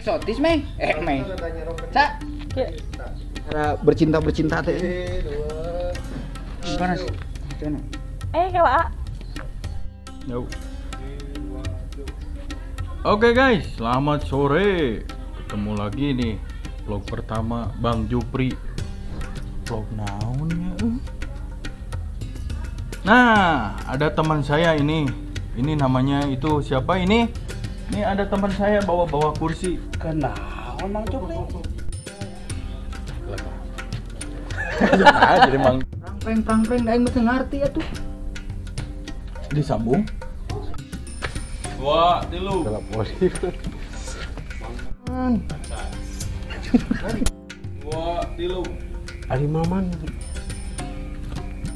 Eksotis, Meng. Meng. Cak. Cara bercinta-bercinta teh. Panas. Kalau A. No. Oke guys, selamat sore. Ketemu lagi nih vlog pertama Bang Jupri. Vlog naon ya? Nah, ada teman saya ini. Ini namanya itu siapa ini? Ini ada teman saya bawa-bawa kursi. Kenaon Mang Jupri? Jadi Mang prang-prang aing mah teu ngarti atuh. Disambung. 2 3. 2 3. Ari Maman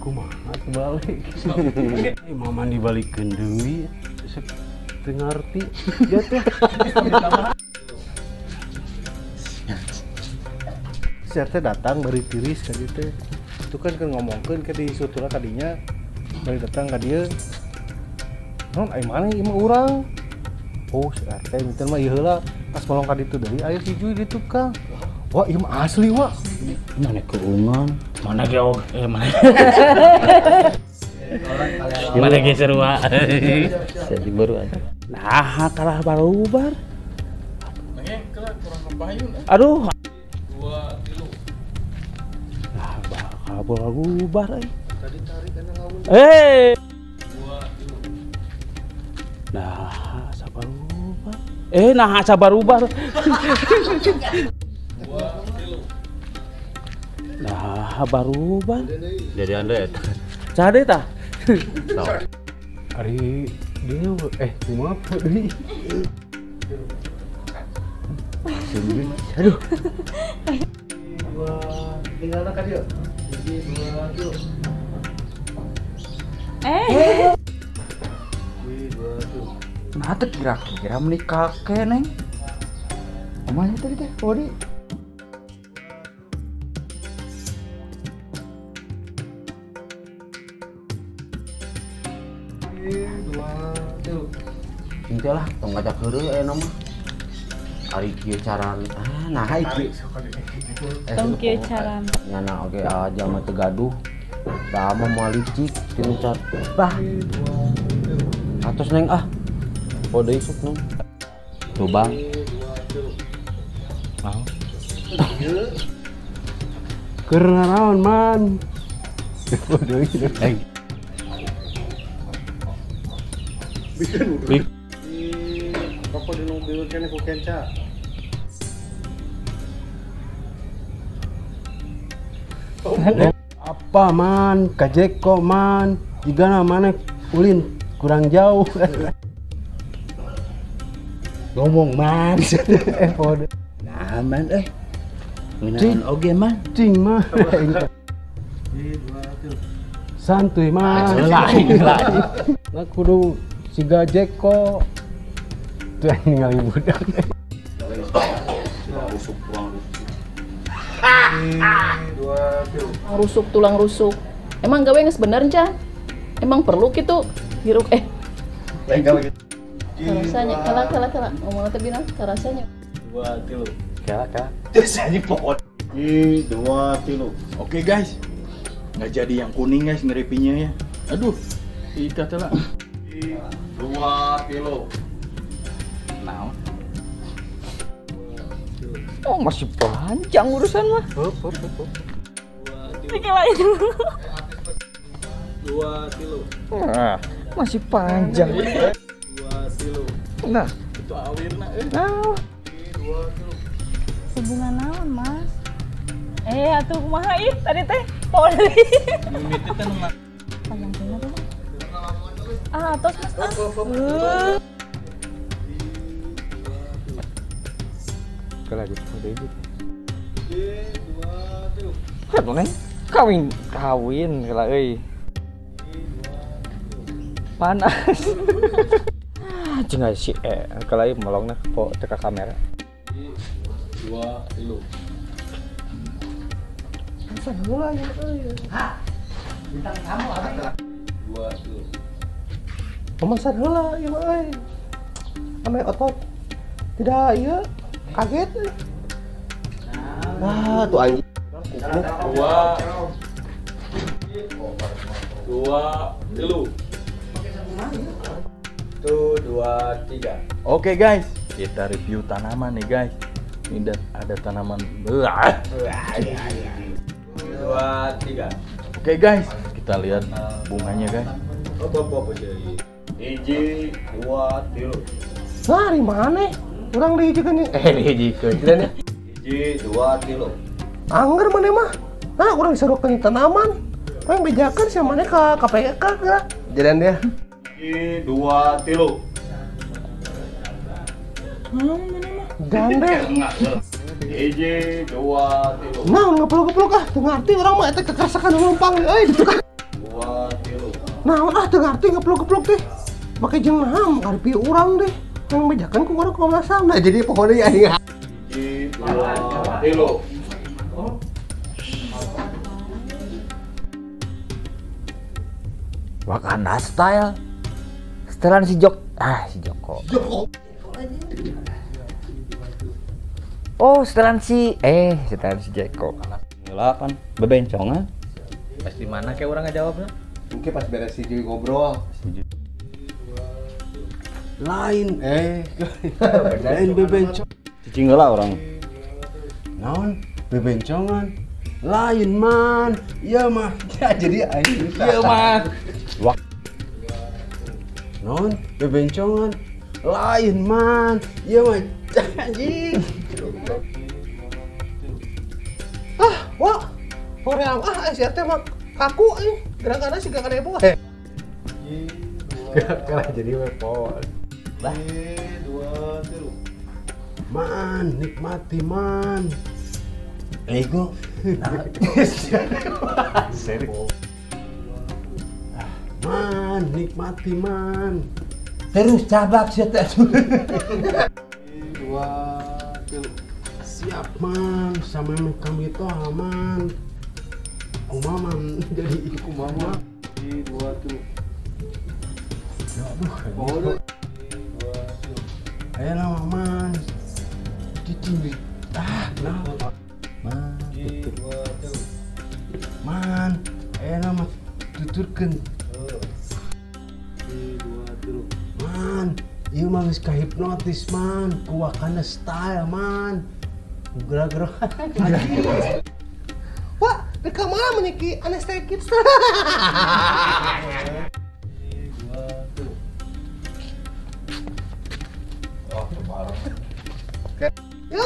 kumaha kebalik. Maman dibalikeun deui. Teu ngarti dia teh. Si RT datang bari tiris ka dieu teh. Itu kan keur ngomongkeun ke di sutura kadinya bari datang ka dieu. Non ai maneh ieu mah urang. Oh, si RT miten mah ieu heula pas molong ka ditu deui aya si Juy di tukang. Wah, ieu mah asli, wah. Mana keungan? Mana geog? Mana? Mana geser wa? Jadi baru aja. Nah, kalah barubar. Neng, kurang kepayun. Aduh. 2 3. Nah, kalah barubar euy. Tadi tarik kana ngawun. Eh. 2 3. Nah, sabarubar. Nah, sabarubar. 2 3. Nah, barubar. Jadi anda ya. Cade tah. Ari dia kumaha deui. Aduh. 2 tinggalna ka dieu. 1 2 3. Eh. 1 2 3. Nah, teh kira-kira meuni kakek, Neng. Kumaha tadi teh? Odi. Henteu lah, tong ngajak heureuy aya mah. Ari kieu carana, nah ieu. Tong kieu carana. Nyana oge aja mah teu gaduh. Da mah moal licik tinu cat. Bah. Atos Neng ah. Oh deui sok Neng. Tuh Bang. Mau. Keur naraon man? Oh deui. Bikin rokok di mobil kene ku kenca. Apa man, kajeko man, jigana maneh ulin kurang jauh. Ngomong man. Nah man Ngeunaan oge man. Cing mah. 1 2 3. Santuy man. Lain. Nah kudu siga Jeko. Tuh yang ningali budak. Rusuk tulang rusuk. 2 3. Rusuk tulang rusuk. Emang gawe geus bener, Chan? Emang perlu kitu hiruk Lain gawe. Karasanya kala ngomong teh bina karasanya. 2 3. Kala. Terus aja pokok. 2 3. Oke guys. Nggak jadi yang kuning guys ngerepinya ya. Aduh, ikat lah. 2 kilo. Nah. Oh, masih panjang urusan mah. 2 kilo. Nah, masih panjang. 2 kilo. Nah, itu awirna Nah. 2 kilo. Hubungan naon, Mas? Atuh kumaha ih tadi teh poli. Mimiti teh nu panjang teh tuh. Ah, tos Mas. Kalau lagi udah ibu. 2 3. Heuh, Neng. Kawin kalau euy. Panas. Jeung si kalau ieu melongna po teka kamera. 2 3. Pesan heula ieu euy. Hah? Bintang tamu abdi. 2 3. Pemesan heula ieu mah euy. Ame otot. Tidak ieu. Kaget. Wah, tuh anjing. 2 2 3. 1 2 3. Oke guys, kita review tanaman nih guys. Ini ada tanaman belah. 2 3. Oke guys, kita lihat bunganya guys. Apa jadi? 1 2 3. Nah, di mana? Urang dihijikeun nih. Dihijikeun. 1 2 3. Angger mana mah? Nah, urang diserukeun tanaman. Urang bejakeun sia maneh ka KPK geura. Jalan dia. 1 2 3. Gande. 1 2 3. Nah, ngepeluk-ngepeluk ah, teu ngarti urang mah eta kekeresakan leumpang euy gitu kan. 2 3. Nah, ah teu ngarti ngepeluk-ngepeluk teh. Make jeung naha ngarepi urang deh. Yang bejakeun ku urang Komnas HAM. Nah, jadi pokoknya anjing. 1 2 3. Wakanda style. Setelan si Jok, si Joko. Oh, setelan si Jeko. Lah kan bebencongan. Pas di mana kayak orang ngejawabnya? Mungkin pas beres si Jui ngobrol. Lain lain bebencong. Cicing heula orang. Naon bebencongan? Lain man. Iya mah. Jadi aing. Iya man. Naon bebencongan? Lain man. Iya mah. Anjing. Ah, wah. Hoream ah si RT mah kaku euy. Gerakanna siga kadebo. Kalah jadi wepo. 1 2 3. Man, nikmati man. Ego. Serius. Man, nikmati man. Terus cabak sih teh. 2 3. Siap man, sama kami itu aman. Kumaman jadi kumama. 1 2 3. Aduh. Ayo lah man. Cicing. Ah, nah. Man. 1 2 3. Man, ayo lah mah tuturkeun. 1 2 3. Man, ieu mah geus kahipnotis man, ku Wakanda style man. Gerak-gerak. Wah, di kamar meniki anestesi. 1 2 3. Oh, bareng. Yo.